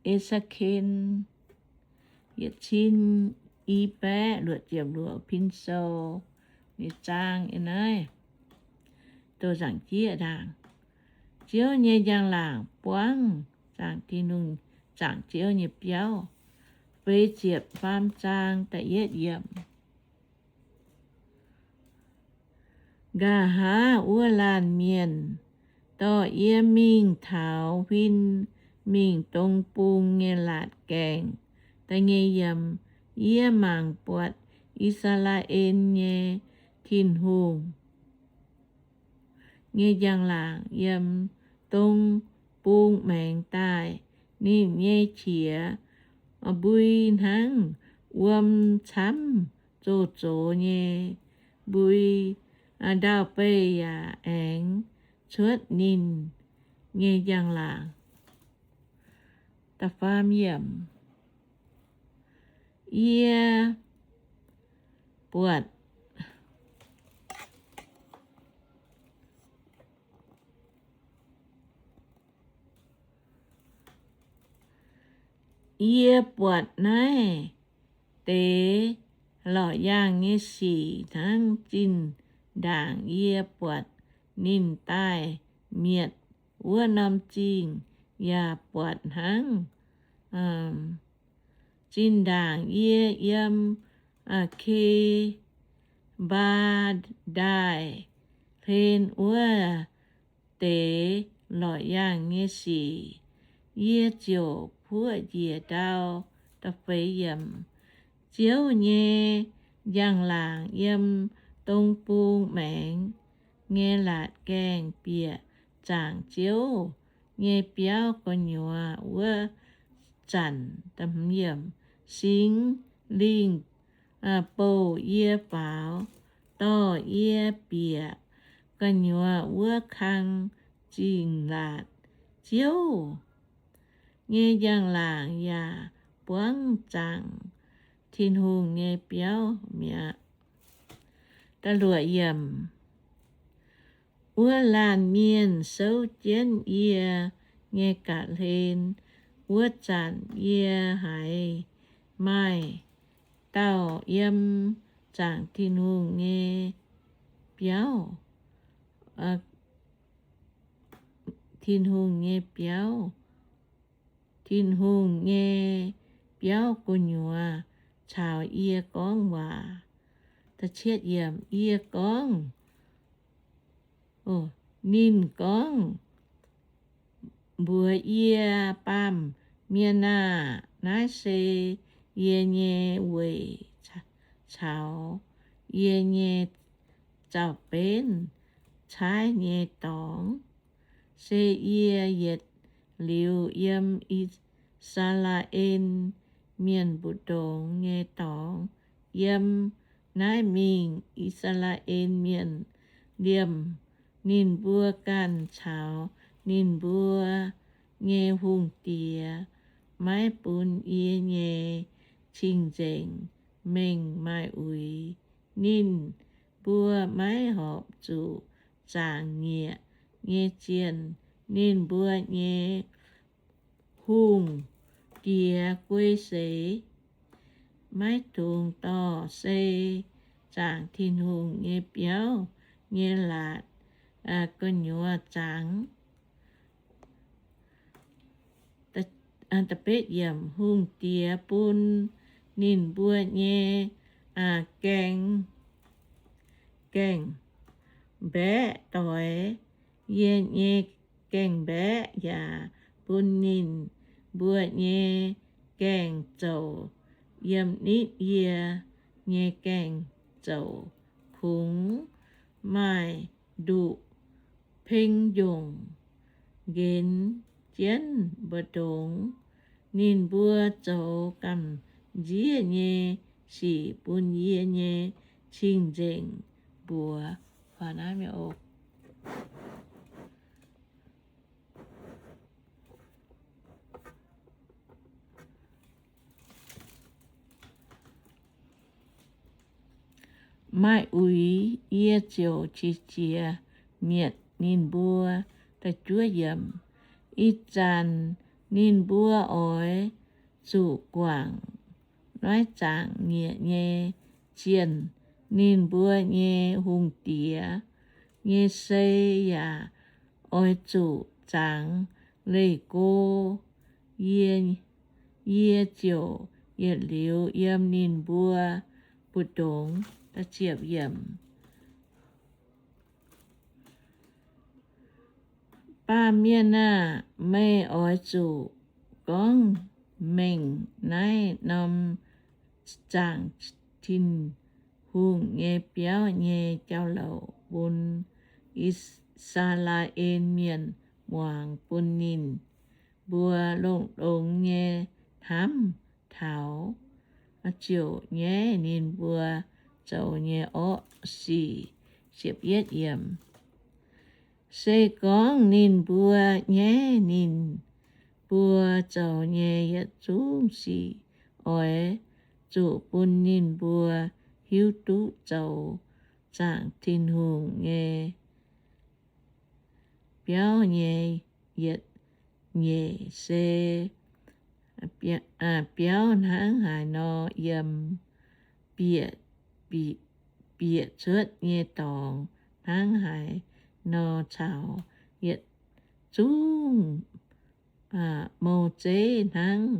E^se^ken yietc cin i baeqv luoqc ziepc luoqc pin sou nyei zaang ih naaiv, doh nzaangc jieqv ndaangc. Ziouv nyei njang-laangc buangv zaangc Tin-Hungh, zaangc Ziouv nyei biauv. Feix ziepc faam zaang da'yietv yiemc. Nqa'haav wuov laanh mienh dorh yie mingh taux huin mingh dong bung nyei laatc gaengh. Da'nyeic yiemc. Yie mangc buatc I^saa^laa^en nyei Tin-Hungh nyei njang-laangc yiem dong bung maengx daaih. Ninh nyei qiex mbui hnangv wuom camv zoh zox nyei mbui. Ndau-beih yaac aengx cuotv ninh nyei njang-laangc. Da'faam yiemc. Yie buatc Yie buatc naaiv deix lorqc yaangh nyei sic hnangv zinh ndaangc yie buatc ninh daaih mietc wuov norm zingh, yaac buatc hnangv zinh ndaangc yie yiem Ke^mbaa^ndaaih hlen wuov deix lorqc yaangh nyei sic. Yie ziouc puoqv njiec ndau. Ziouv nyei njang-laangc yiem dong bung maengx nyei laatc gaengh bieqc zaangc Ziouv nyei biauv gu'nyuoz wuov zanc. Singx Lingh bouh yie faaux, dorh yie bieqc gu'nyuoz wuov kang zingh laatc. Ziouv nyei njang-laangc yaac buangv zaangc Tin-Hungh nyei biauv mi'aqv. Wuov laanh mienh souv jienv yie nyei ga'hlen wuov zanc, yie haiz maaih dauh yiem zaangc Tin-Hungh nyei biauv, Tin-Hungh nyei biauv, Tin-Hungh nyei biauv gu'nyuoz caux yie gorngv waac. Yie gorngv, ninh gorngv mbuox yie, Baamh mienh aah! Naaiv se yie nyei weic caux yie nyei zaux-benv caaiv nyei dorngx. Se yie yietc liuz yiem I^saa^laa^en Mienh mbu'ndongx nyei dorngx. Yiem naaiv mingh I^saa^laa^en Mienh liemh ninh mbuo ganh caux ninh mbuo nyei hungh diex maiv bun yie nyei cing-nzengc mengh maaih uix. Ninh mbuo maiv horpc zuqc zaangc nyieqc nyei zienh. Ninh mbuo nyei hungh diex guei seix, maiv dungx dorh sei zaangc Tin-Hungh nyei biauv nyei laatc gu'nyuoz zaangc. Hungh diex bun ninh mbuo nyei gaengh, gaengh mbaeqv doix yie nyei gaengh mbaeqv, yaac bun ninh mbuo nyei gaengh zouc yiem nitv yie nyei gaengh zouc. Kungx maaih nduqc peng njongc nqenx jienv mbu'ndongx. Ninh mbuo zoux gamh nziev nyei sic bun yie nyei cing-nzengc mbuox. Maaih uix yie ziouc qiex jiez mietc ninh mbuo. Ih zanc Ninh mbuo oix zuqc guangc naaiv zaangc nyieqc nyei zienh, ninh mbuo nyei hungh diex nyei sei yaac oix zuqc zangx leih go. Yie, yie ziouc yietc liuz yiem ninh mbuo mbu'ndongx. Baamh mienh aah! Meih oix zuqc gorngv mengh naaiv norm zaangc Tin-Hungh nyei biauv nyei jauv-louc bun I^saa^laa^en Mienh muangx, bun ninh mbuo longx-longx nyei hnamv taux, ziouc nyaiv ninh mbuo zoux nyei orqv sic. Se gorngv ninh mbuo nyaiv ninh mbuo zoux nyei yietc zungv sic, oix zuqc bun ninh mbuo hiuv duqv zoux zaangc Tin-Hungh nyei biauv nyei yietc nyeic se biauv hnangv haaix nor yiem bieqc, bieqc cuotv nyei dorngx hnangv haaix nor caux yietc zungv mou zeiv hnangv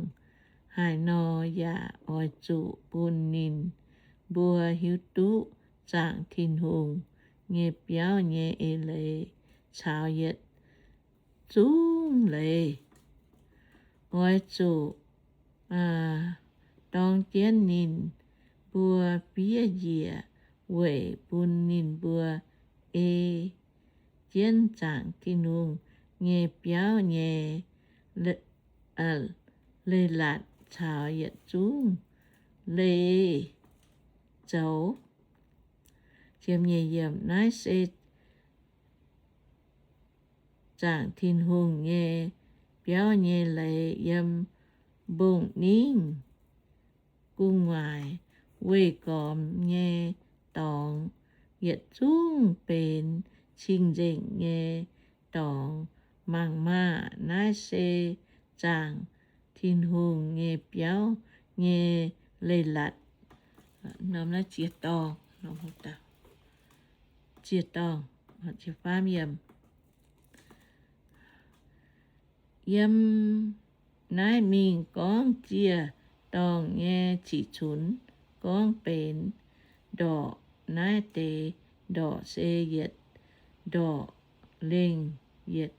haaix nor, yaac oix zuqc bun ninh mbuo hiuv duqv zaangc Tin-Hungh nyei biauv nyei eix leiz caux yietc zungv leiz. Oix zuqc dorng jienv ninh mbuo fiev njiec weic bun ninh mbuo ei jienv zaangc Tin-Hungh nyei biauv nyei leiz-latc caux yietc zungv leiz zoux. Naaiv se zaangc Tin-Hungh nyei biauv nyei leiz yiem mbong-ningv gu'nguaaic weih gormx nyei dorngx yietc zungv benx cing-nzengc nyei dorngx. Mangc maah! Naaiv se zaangc Tin-Hungh nyei biauv nyei leiz-latc. Norm naaiv ziex dorngh, ziex dorngh, ziepc faam yiem. Yiem naaiv mingh gorngv ziex dorngh nyei ciqv-cunx, gorngv benx ndorqc. Naaiv deix ndorqc se yietc ndorqc lengh yietc,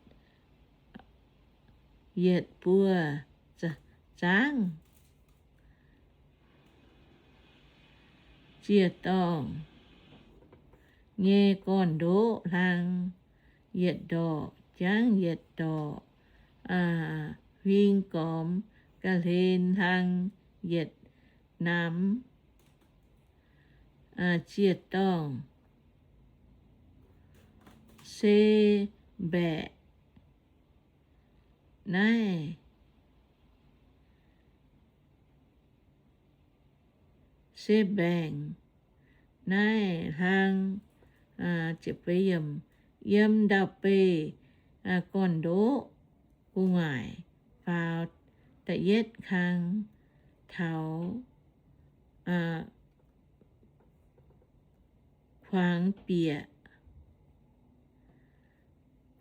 yietc buoz zangv. Ziex dorngh nyei gorn-ndoqv hlang yietc ndorqc, jangv yietc ndorqc, huing gormx ga'hlen hlang yietc namx. Ziex dorngh se mbaeqc naaiv, se mbaengc naaiv hlang yiem ndau-beih gorn-ndoqv gu'nguaaic faaux da'yietv kang taux kuangx bieqc,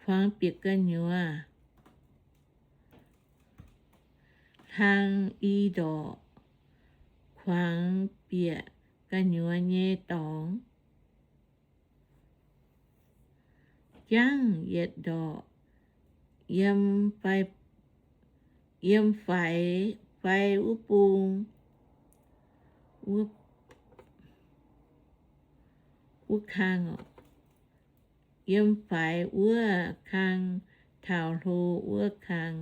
kuangx bieqc gu'nyuoz. Hlang i ndorqc kuangx bieqc gu'nyuoz nyei dorngx. Jangv yietc ndorqc yiem, yiem faix fai wuov bung, wuov kang, yiem faix wuov kang taux hlo wuov kang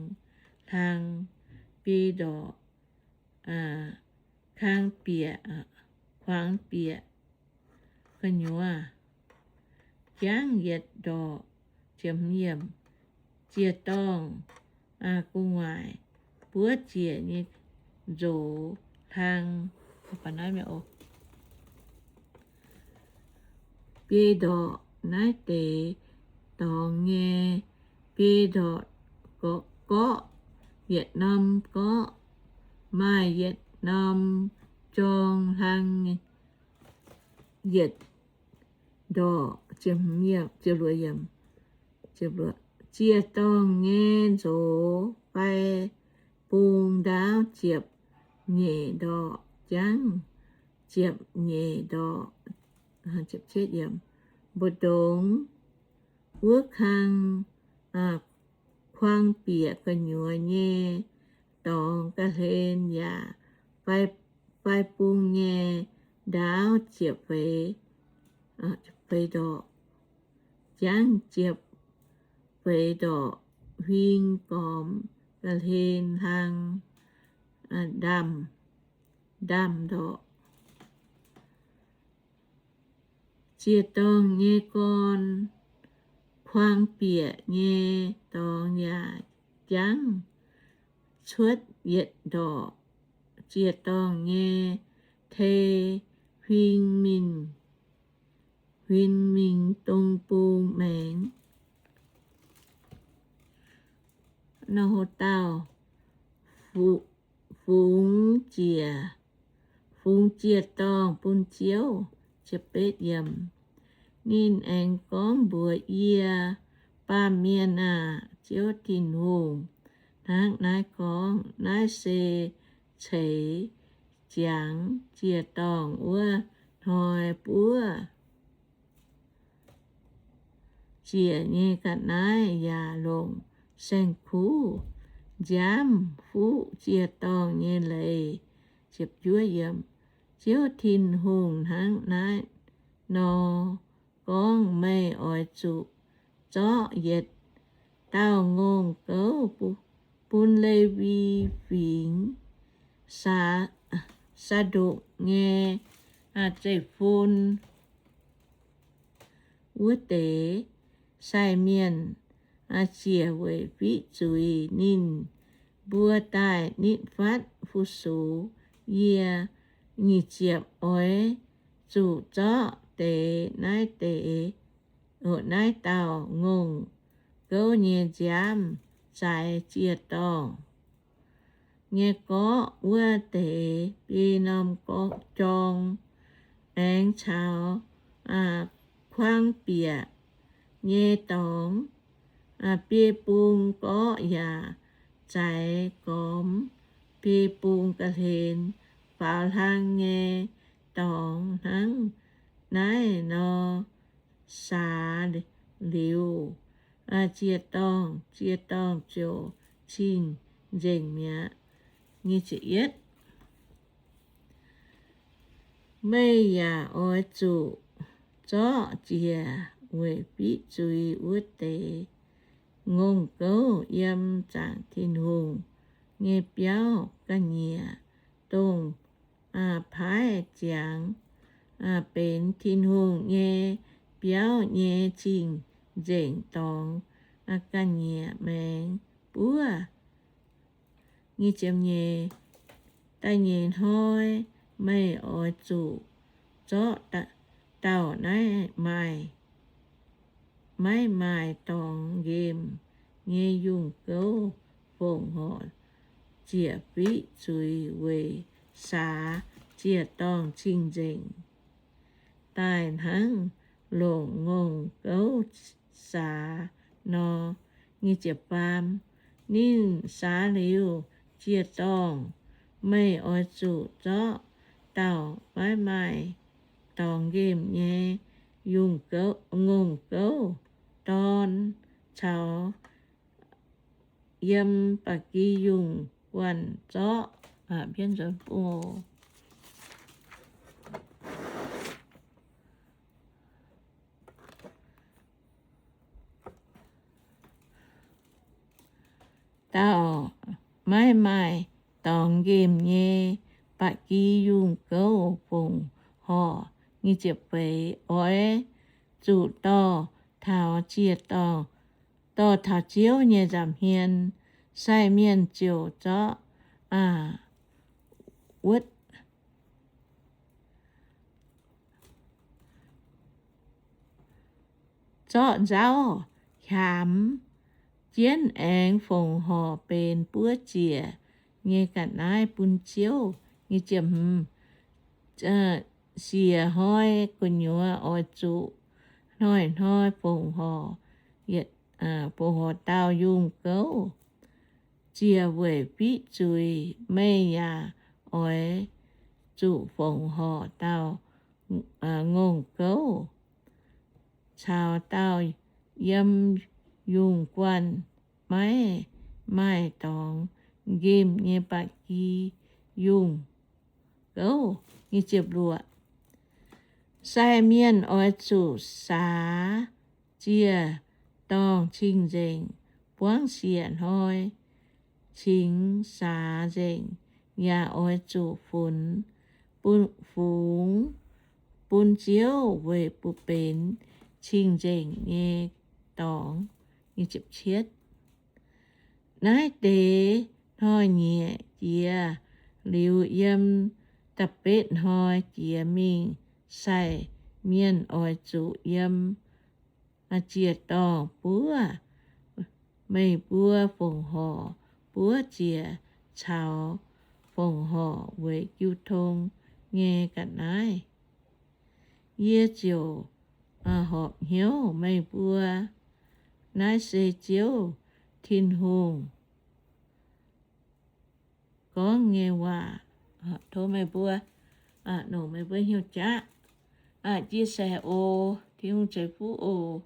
hlang biei ndorqc, kang bieqc, kuangx bieqc gu'nyuoz. Jangv yietc ndorqc, ziex dorngh gu'nguaaic buov ziec nyei nzox hlang. Biei ndorqc naaiv deix dorngx nyei biei ndorqc gorqv yietc norm gorqv maaih yietc norm jorng hlang yietc ndorqc. Ziec-dorngh nyei nzox fai bung ndaauv ziepc nyeic ndorqc, jangv ziepc nyeic ndorqc. Mbu'ndongx wuov kang kuang bieqc gu'nyuoz nyei dorngx ga'hlen yaac fai bung nyei ndaauv ziepc feix, feix ndorqc, jangv ziepc feix ndorqc, huing gormx ga'hlen hlang ndaamv, ndaamv ndorqc. Ziec-dorngh nyei gorn kuang bieqc nyei dorngx yaac jangv cuotv yietc ndorqc. Ziec-dorngh nyei tei huin mingh, huin mingh dong bung maengx. Nor dauh fungx ziec, fungx ziec-dorngh bun Ziouv. Ninh aengx gorngv mbuox yie, Baamh mienh aah! Ziouv Tin-Hungh hnangv naaiv gorngv, Naaiv se ceix ziangx ziec-dorngh wuov hnoi buov ziec nyei ga'naaiv yaac longc saeng-kuv nziaamv fuqv ziec-dorngh nyei leiz. Ziouv Tin-Hungh hnangv naaiv nor gorngv, Meih oix zuqc zorqv yietc dauh ngongh gouv bun Lewi Fingx, Saa-ndokc nyei zeiv-fun wuov deix sai mienh ziec weic fiqv zuiz ninh mbuo daaih nitv fatv fu-sux yie. Nyic ziepc, oix zuqc zorqv deix naaiv deix, naaiv dauh ngongh gouv nyei nziaamv zaaix ziec-dorngh nyei gorqv wuov deix biei norm jorng, aengx caux kuang bieqc nyei dorngx biei bung gorqv yaac zaaix gormx biei bung ga'hlen faaux hlang nyei dorngx. Hnangv naaiv nor saax liuz ziec-dorngh, ziec-dorngh ziouc cing-nzengc mi'aqv. Meih yaac oix zuqc zorqv ziec weic fiqv zuiz wuov deix ngongh gouv yiem zaangc Tin-Hungh nyei biauv ga'nyiec, dongh paaiv ziangx benx Tin-Hungh nyei biauv nyei cing-nzengc dorngx ga'nyiec maengx buov. Da'nyeic hnoi meih oix zuqc zorqv dauh naaiv maaih, maiv maaih dorngx nqemh nyei yungh gouv fongc horc ziec fiqv zuiz weic saax ziec-dorngh cing-nzengc daaih hnangv longc ngongh gouv saax nor. Ninh saax liuz ziec-dorngh, meih oix zuqc zorqv dauh maiv maaih dorngx nqemh nyei yungh gouv, ngongh gouv dorn caux yiem ba'gi yungh guanh zorqv. Dauh maiv maaih dorngx nqemh nyei ba'gi yungh gouv fongc horc. Oix zuqc dorh taux ziec-dorngh, dorh taux Ziouv nyei nza'hmien. Sai mienh ziouc zorqv, wuov, zorqv nzauv hiaamx jienv aengx fongc horc benx buov ziec nyei ga'naaiv bun Ziouv. Siec hnoi gu'nyuoz oix zuqc hnoi-hnoi fongc horc, fongc horc dauh yungh gouv ziec weic fiqv zuiz. Meih yaac oix zuqc fongc horc dauh ngongh gouv caux dauh yiem yungh guanh maiv maaih dorngx nqemh nyei ba'gi yungh gouv. Sai mienh oix zuqc saax ziec-dorngh cing-nzengc, buangv siec hnoi cingx saax nzengc, yaac oix zuqc funx, fungx bun Ziouv weic bun benx cing-nzengc nyei dorngx. Naaiv deix hnoi-nyieqc jiex liuz, yiem da'betv hnoi jiex mingh, sai mienh oix zuqc yiem ziec-dorngh buov meih mbuo fongc horc buov ziec caux fongc horc weic jiu tong nyei ga'naaiv. Yie ziouc horpc hnyouv meih mbuo. Naaiv se Ziouv Tin-Hungh gorngv nyei waac. Tov meih mbuo, nongc meih mbuo hnyouv jaqv, chia sẻ oc. Tin-Hungh ceix fuqv oc.